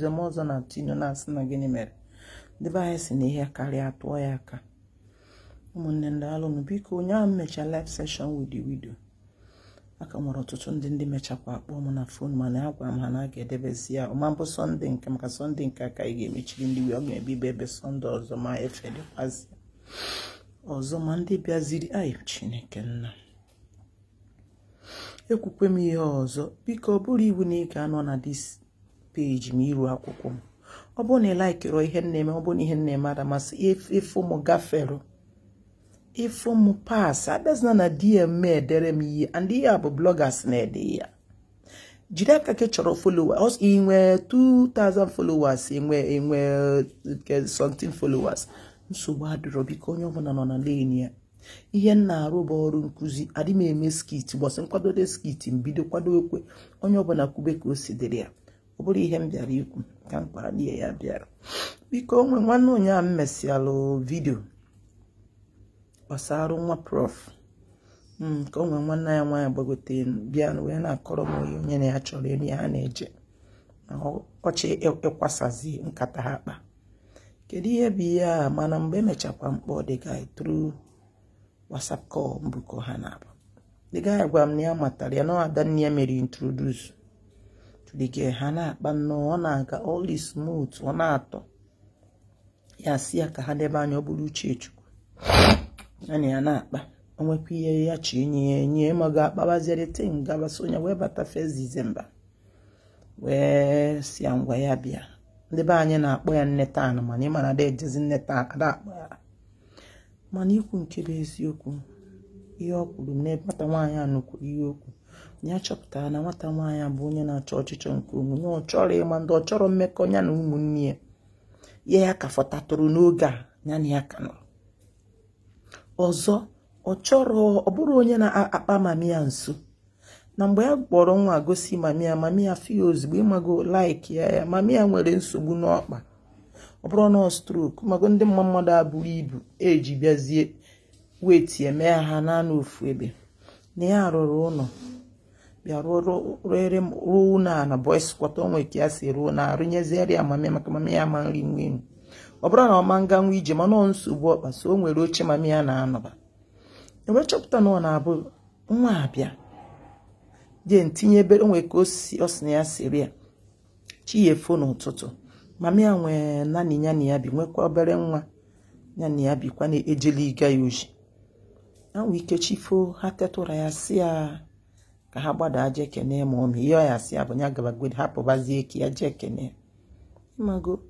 Nze m ọzọ na-atụ inu na-asị na gịnị mere ndị be anyị si na ihe karịa tụọ ya aka. Ụmụnne ndị alụnụ, biko, onye ahụ mmecha live session with the widow aka nwere ọtụtụ ndị mechakwa akpọ m na phone, mana agwa m ha na a ga-edebezi ya ọma mbụ Sunday nke maka Sunday nke aka anyị ga-emechiri ndị wi ọ ga-ebibe ebe Sunday ọzọ ma efe dịkwazi ọzọ ma ndị bịaziri. Anyị Chineke nna, ekwukwe m ihe ọzọ. Biko, ọ bụrụ iwu na ị ga-anọ na this page ma iru akwụkwọ m, ọ bụrụ na ị likeịrọ ihe nna-eme, ọ bụrụ na ihe nna-eme adamasị ịfụ m gafere, ịfụ m pass, abịazina na DM edere m ihe. And ihe a bụ bloggers na-ede ya. Jiri aka gị chọrọ followers. Ị nwee 2000 followers, enwe something followers, nsogbu adịrọ. Biko, onye ọbụla nọ na lane ya. Ihe m na-arụ bụ ọrụ nkụzi. Adị m eme skit. Gbọsị nkwadode skit, mbido kwado ekwe. Onye ọbụla kwube ka o si dịrị ya. Ọ bụrụ ihe m bịara ikwu ka m kpalie ya bịara. Biko, onwe nwanne ụnyaahụ m mesịalụ video gbasara nwa Prof ka o nwee nwanne ya nwaanyị gbagote bịa wee na-akọrọ m onye na ya chọrọ elu ya ha na-eje na ọchị ịkwasazi nkata ha kpa. Kedu ihe bụ ihe a? Mana mgbe emechakwa mkpọ the guy through WhatsApp call mbukọ ha na-abụ, the guy gwara m na ya matara ya na ada nne ya mere introduce to the girl. Ha na-akpa nnọọ, ọ na-aga all is smooth, ọ na-atọ ya. Si ya ka ha debe anya, ọ bụrụ uche Chukwu ya na ya na-akpa, o nwekwa ihe ya chi enye ya enye ma ga-akpabaziere tin gabasị. Onye wee bata 1 December wee si ya ngwa ya bịa. Ndị be anyị na-akpọ ya nne taa, mana ị mara ada ejezi nne taa, ada akpọ ya. Mana ikwu nke bụ eziokwu, ihe ọ kwuru n'ebe nwata nwaanyị a nụkwuru ihe okwu na ya chọpụtara na nwata nwaanyị a bụ onye na-achọ ọchịchọ nke onwe ya. Ọ chọrọ ịma ndị, ọ chọrọ mmekọ ya na ụmụnne ya. Ya ya ka fọtatụrụ n'oge a ya na ya ka nọrọ ọzọ. Ọ chọrọ, ọ bụrụ onye na-akpa mami ya nso na mgbe ya kpọrọ nwa gosi mami ya, mami ya fie ozugbo, ịmago like ya. Ya mami ya nwere nsogbu n'ọkpa, ọ bụrụ na stroke mago ndị mma mmadụ abụrụ ibu eji bịazie weti eme ha naanị ofu ebe na ya rụrụ ụlọ, bịa rụọ ụlọ a na boys quarter. Onwe ka ya si rụọ na arụnyeziere ya mami, maka mami ya ma nri nwe enu. Ọ bụrụ na ọ ma nga nwa ije, mana ọ nsogbu ọkpa, so o nwere oche mami ya na-anọba. Ewee chọpụta na ọ na-abụ nwa abịa jee ntinye ebe onwe ka o si, ọ sị na ya siri ya chi ya efo n'ụtụtụ. Mami ya nwee naanị ya na ya bi, nwekwa obere nwa ya na ya bikwa na-ejeli ịga ya oji ya nwee ike chifo. Ha teta ụra, ya si ya ka ha gbadaa jee kene ma ọmị ihe ọ ya si ya bụ ya gabagodi, hapụbazie ka ya jee kene ịmago.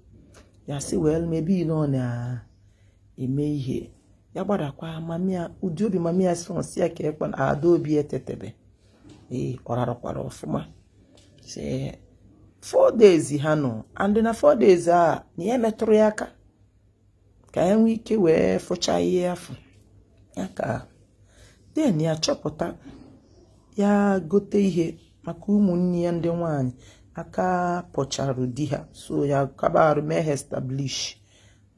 Ya si wee mebi na ọ na-eme ihe ya gbadakwa mami ya ụdị obi. Mami ya si nsị ya ka ekwe na ada obi etetebe. Ee, ọ rarụkwara ọfụma. Si 4 days ha nọ, and na 4 days a na ya metụrụ ya aka ka ya nwee ike wee fụcha ihe afọ ya. Ka then ya chọpụta ya gote ihe maka ụmụnne ya ndị nwanyị aka pọcharụ di ha, so ya kaba arụ mee ha establish,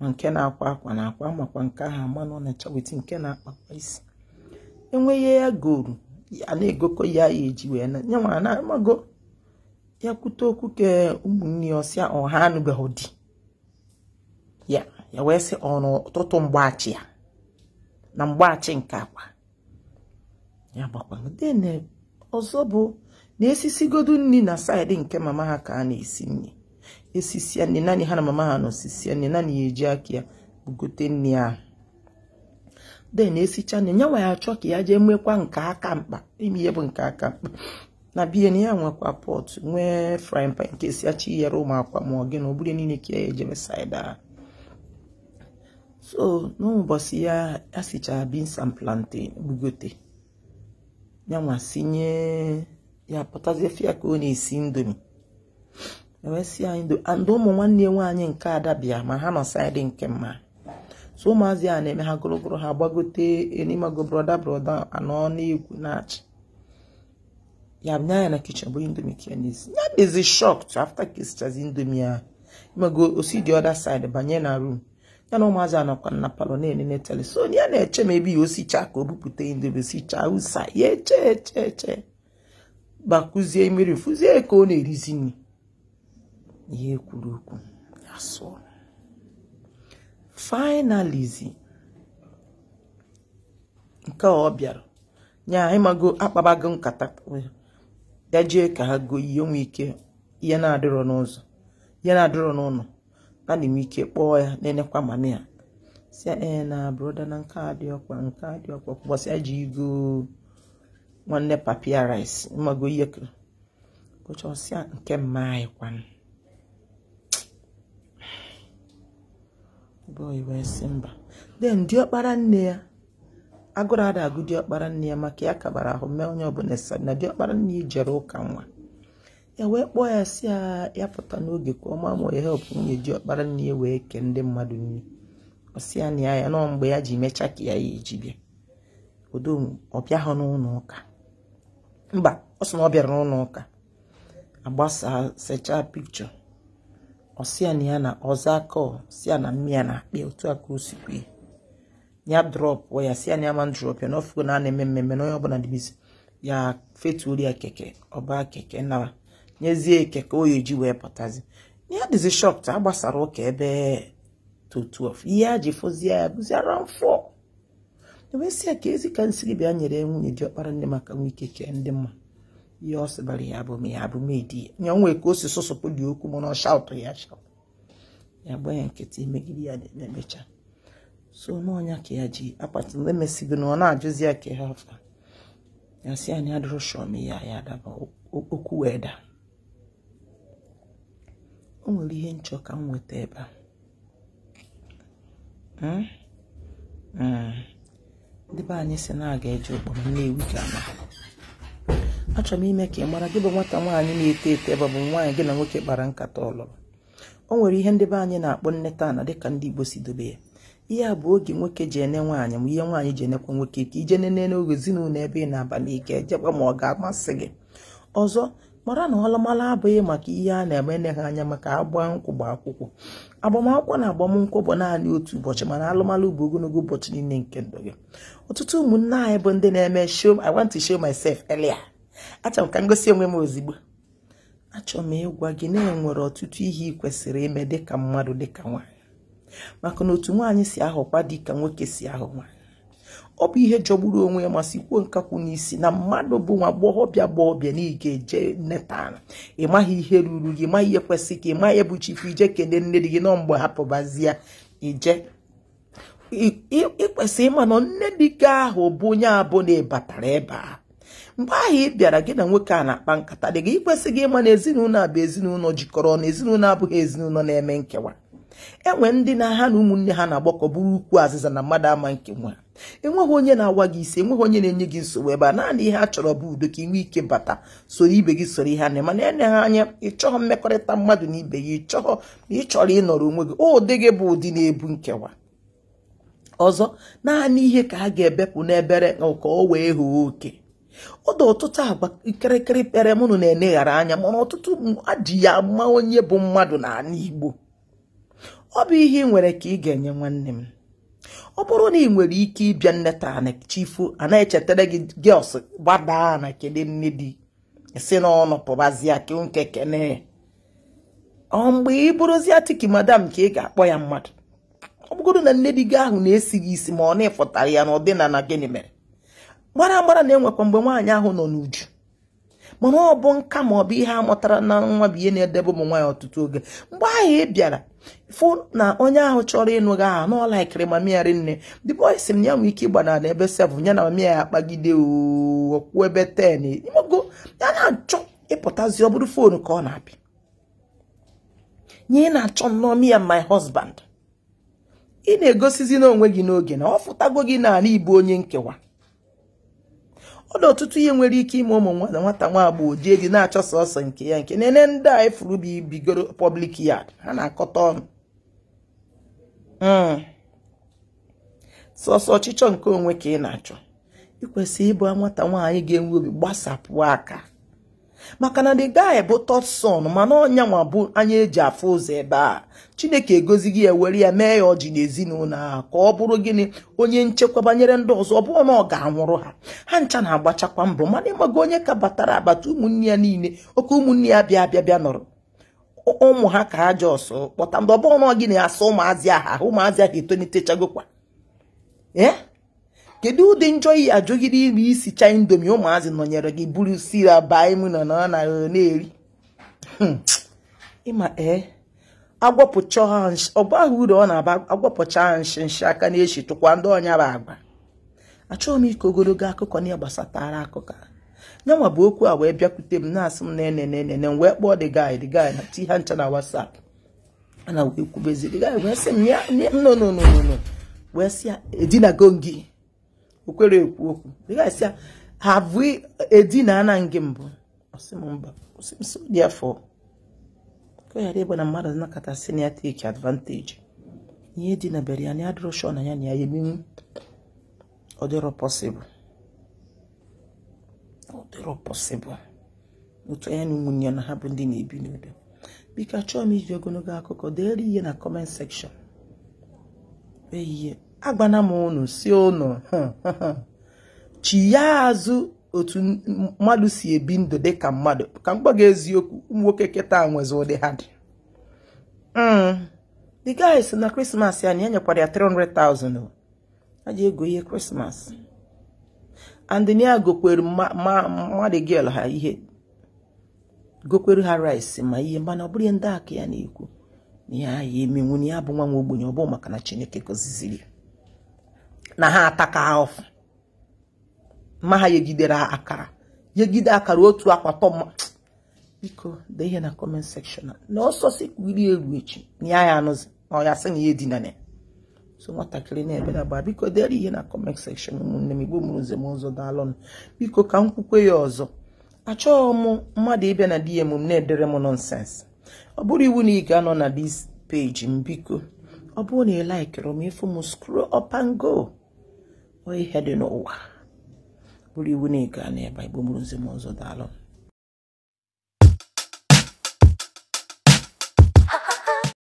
ma nke na-akwa akwa na akwa, makwa nke ahụ ama na ọ na-acha weti, nke na-akpakwa isi enwe ihe ya goru a na-egokọ ya, ya eji wee na ya nwa na amago ya kwute okwu ke ụmụnne ya. Ọsịa ọha anụbeghị di ya, ya wee sị ọnụ ụtụtụ mgbachi ya na mgbachi nke akwa ya gbakwa. Then ọzọ bụ na esisigodu nri na side nke mama ha ka a na-esi nri, esisia nri naanị ha na mama ha nọ, sisia nri naanị ya, eji aka ya bugote nri ahụ. Then esicha nri nyanwa, ya achọ ka ya jee nwekwa nke aka mkpa ime ihe bụ nke aka mkpa na bie na ya nwekwa pot, nwee frying pan nke esi achọ iyere ụmụ akwa ma ọ gị na ọ bụrụ niile ka ya ejebe side ahụ. So n'ụbọchị ya asichara beans and plantain bugote, yanwa sinye ya, pụtazie fia ka ọ na-esi Indomie. Ewee si ya Indomie and ụmụ nwanne nwaanyị nke ada bịa, ma ha nọ side nke mma. So ụmụazị a na-eme ha gụrụgụrụ, ha gbagote enimago, brother brother anọ na-egwu na-achị ya nya ya na kitchen bụ Indomie ka ya na-esi. Ya dịzi shocked after ka esichazi Indomie ahụ, imago osi the other side banye na room ya na ụmụazị anọkwa na parlour na-enene tele. So ya na-eche ma ebe ya osichaa ka o bupụta Indomie, sichaa ụsa ya, eche eche eche, gbakuzie mmiri, fụzie ka ọ na-erizi nri. Ihe kwuru okwu ya sụọ. Finally nke ọ bịara nya ịmago akpabago nkata ya jee ka ha go ihe onwe ike ihe na-adịrọ n'ụzọ ihe na-adịrọ n'ụlọ na na-enwe ike kpọọ ya na-enekwa mami ya si ee na broda na nke adị ọkwa nke adị ọkwa kwụbọsị ya ji igo nwanne papia rice ịmago ihe kụchọsịa nke mma anyị kwanụ. Boy wee sị mba. Then diọkpara nne ya agụrụ ada agụ diọkpara nne ya maka ya kabara ahụ mee onye ọbụla na diọkpara nne ya jere ụka nwa ya wee kpọọ ya si ya pụta n'oge ka ọ maa ma ya help nwunye diọkpara nne ya wee kee ndị mmadụ nri. Ọ sị ya na ya nọ mgbe ya ji mecha ka ya eji bịa odo ọ bịaghị n'ụlọ ụka. Mba, ọ sị na ọ bịara n'ụlọ ụka agbasa sechaa pikchọ. Ọ sị ya na ya na ọzọ aka ọ sị ya na mmịa na-akpị otu a ka o si kwue ya drọpụ ya sị ya na ya ma drọpụ ya na ọfụgo na a na-eme mmemme na onye ọbụla dị bizi ya fetuori ya keke ọba keke nara nyezie keke o eji wee pụtazi. Ya dịzi shọkt a gbasara ụka ebe to 12 ihe a ji fụzie ya bụzi around 4. Ewee sị ya ka ezi ka nsị gị bịa nyere nwunye diọkpara nne maka nwe ike kee ndị mma. Ihe ọ sịbara ya bụ ya bụ medi ya onwe ka o si sụsụpụ dị okwu mana ọ shaụtụ ya shaụtụ ya gba ya nkịtị megide ya na-emecha. So n'ọnya ka ya ji akpati emesigo na ọ na-ajụzi ya ka ha afa ya sị ya na adịrọ shọm ya ya adaba okwu wee daa. O nwere ihe nchọ ka m nweta ebe a. Ndị be anyị si na-aga eje ụkpọrọ Nnewi ka ama. Achọrọ m ime ka ị mara gị bụ nwata nwaanyị na-eto eto ebe bụ nwaanyị gị na nwoke kpara nkata ọlụlụ. O nwere ihe ndị be anyị na-akpọ nneta ana dịka ndị Igbo si dobe ya. Ihe a bụ oge nwoke ji ene nwaanyị ma ihe nwaanyị ji enekwa nwoke ka ije nene n'oge ezinụlọ ebe ị na-aba n'ike ejekwa ma ọ ga-amasị gị. Ọzọ mara na ọlụmalụ abụghị maka ihe a na-eme ha anya maka agba nkwụ gba akwụkwọ. Agbamakwụkwọ na agbamnkwụ bụ naanị otu ụbọchị mana alụmalụ bụ ogologo ụbọchị niile nke ndụ gị. Ọtụtụ ụmụnne anyị bụ ndị na-eme show I want to show myself earlier. Achọrọ m ka m gosi onwe m ozigbo. Achọrọ m ịgwa gị na enwere ọtụtụ ihe ị kwesịrị ime dịka mmadụ dịka nwaanyị maka na otu nwaanyị si ahụkwa dịka nwoke si ahụ nwaanyị. Ọ bụ ihe jọgburu onwe ya ma sikwuo nkakwu n'isi na mmadụ bụ nwa agbọghọbịa agbọghọbịa na ị ga-eje neta ala ị maghị ihe ruru gị, maghị ihe kwesị ka ị maghị ebu chifu ije kele nne di gị nọ mgbe hapụbazie ije. Ị kwesịrị ịma na nne di gị ahụ bụ onye abụ na ịbatara ebe a. Mgbe ahụ ị bịara gị na nwoke a na-akpa nkata dị gị, ị kwesịghị ịma na ezinụlọ a bụ ezinụlọ jikọrọ na ezinụlọ abụghị ezinụlọ na-eme nkewa. Enwe ndị na ha na ụmụnne ha na-agbakọ bụrụ ukwu azịza na mmadụ ama nke nwa. Enweghị onye na-awa gị isi, enweghị onye na-enye gị nsogbu ebe a. Naanị ihe a chọrọ bụ udo ka ị nwee ike bata soro ibe gị soro ihe a na-eme. Mana ene ha anya ịchọghọ mmekọrịta mmadụ na ibe gị, ịchọghọ na ị chọrọ ịnọrọ onwe gị. Ụdị gị bụ ụdị na-ebu nkewa. Ọzọ naanị ihe ka ha ga-ebepụ n'ebere ka o wee hoo oke. Ọ dị ọtụtụ agwa kịrịkịrị kpere mụnụ na-eneghara anya mana ọtụtụ adị ya ma onye bụ mmadụ n'ala Igbo. Ọ bụ ihe ị nwere ka ị ga-enye nwanne m. Ọ bụrụ na ị nwere ike ịbịa nneta na chifu a na-echetara gị girls gbadaa na kedu nne di si n'ọnụ pụbazie ka nke kene ọ mgbe ị bụrụzie tiki madam ka ị ga-akpọ ya mmadụ. Ọ bụgoro na nne di gị ahụ na-esi gị isi ma ọ na-ịfụtara ya na ọdịnala gịnị mere gbara agbara na-enwekwa mgbe nwaanyị ahụ nọ n'uju mana ọ bụ nka ma ọ bụ ihe a mụtara na nwa bụ ihe na-edebe ụmụ nwaanyị ọtụtụ oge. Mgbe ahụ ị bịara fụ na onye ahụ chọrọ ịnụ gị ahụ na ọ laikiri mami ya rinne, the boy sị m ya nwee ike ịgbanara n'ebe 7 ya na mami ya akpagide okwu ebe 10 ịmago ya na-achọ ịpụtazi ọ bụrụ foonu ka ọ na-apị nye ị na-achọ nnọọ me and my husband. Ị na-egosizi n'onwe gị n'oge na ọ fụtago gị n'ala Igbo onye nkewa. Ọ dị ọtụtụ ihe nwere ike ime ụmụ nwata nwa agbọghọ jee dị na-achọ sọsọ nke ya nke nene ndị a efuru bụ bigoro public yard ha na-akọta ọnụ sọsọ ọchịchọ nke onwe ka ị na-achọ. Ị kwesịrị ịbụ nwata nwaanyị ga-enwe obi gbasapụ aka maka na the guy bụ third son mana ọnya nwa bụ anya eji afụ ụzọ ebe a. Chineke egozi gị ya were ya mee ya ọjị n'ezinụlọ ahụ ka ọ bụrụ gịnị onye nchekwa banyere ndị ọzọ. Ọ bụrụ na ọ ga-anwụrụ ha ha ncha na-agbachakwa mbọ mana ịmago onye ka batara abata ụmụnne ya niile oke ụmụnne ya bịa bịa bịa nọrọ Ụmụ ha ka ha ji ọsọ kpọta ndị ọbụrụ na gị na-asa ụmụazị ahụ ụmụazị ahụ etonitechagokwa. Ee, kedu ụdị njọ iyi ajụgide ime isi cha Indomie ụmụazị nọnyere gị buru sira baa ime nọ na na-eri ịma? Ee, agwọpụcha ọgba ahụ uru ọ na-aba, agwọpụcha nshi nshi aka na-eshi tụkwa ndị ọnya bụ agba. Achọghị m ike ogologo akụkọ na gbasatara akụkọ a. Nyanwa bụ okwu a wee bịakwute m na-asị m na-enenenene, m wee kpọọ the guy na ti ha ncha na WhatsApp ana wee kwubezi. The guy wee sị m ya no, no, no, no, no, wee sị ya edinago gị okwere ekwu okwu. The guy sị ya, have we edina na ngị mbụ? Ọ sị m mba. Ọ sị m, so therefore ka ọ ghara ịbụ na mmadụ nakọta sị na ya take advantage ihe dinabere ya na ya dịrọ sure na ya na ya emenwu. Ọ dịrọ possible, ọ dịrọ possible otu anya na ụmụnne ya na ha bụ ndị na-ebi n'udo. Biko, achọghị m iji ogologo akụkọ. Deere ihe na comment section. Ihe agbana m unu si unu chi ya azụ otu mmadụ si ebi ndụ dịka mmadụ. Ka m gwa gị eziokwu, ụmụ nwoke kịta nwezi ụdị ha dị. The guy si na Christmas ya na ya nyekwara ya 300,000 o ha ji ego ihe Christmas, and ya gokwere mmadụ girl ha ihe, gokwere ha rice ma ihe. Mana ọ bụrụ ihe ndị aka ya na-ekwu na ya ya emenwu na ya bụ nwa nwa ogbenye, ọ bụ maka na Chineke gọziziri na ha ataka ahụfụ mma ha yegidere akara, yegide akara otu akwa tọ mma. Biko, dee ihe na comment section na ọsọ si kwuri eru echi na ya ya anụzi na ọ ya sị na ya edina ya. So nwatakịrị na-ebe na gba, biko dere ihe na comment section. Ụmụnne m, Igbo mụrụ nze m ọzọ, daalụnụ. Biko, ka m kwukwe ya ọzọ, achọghị m mmadụ ịbịa na DM m na-edere m nonsense. Ọ bụrụ iwu na ị ga-anọ na this page m, biko, ọ bụrụ na ị likere m ịfụ m, scroll up and go. Ọ ihe dị n'ụwa bụrụ iwu na ị ga n'ebe. Igbo mụrụ nze m ọzọ, daalụ.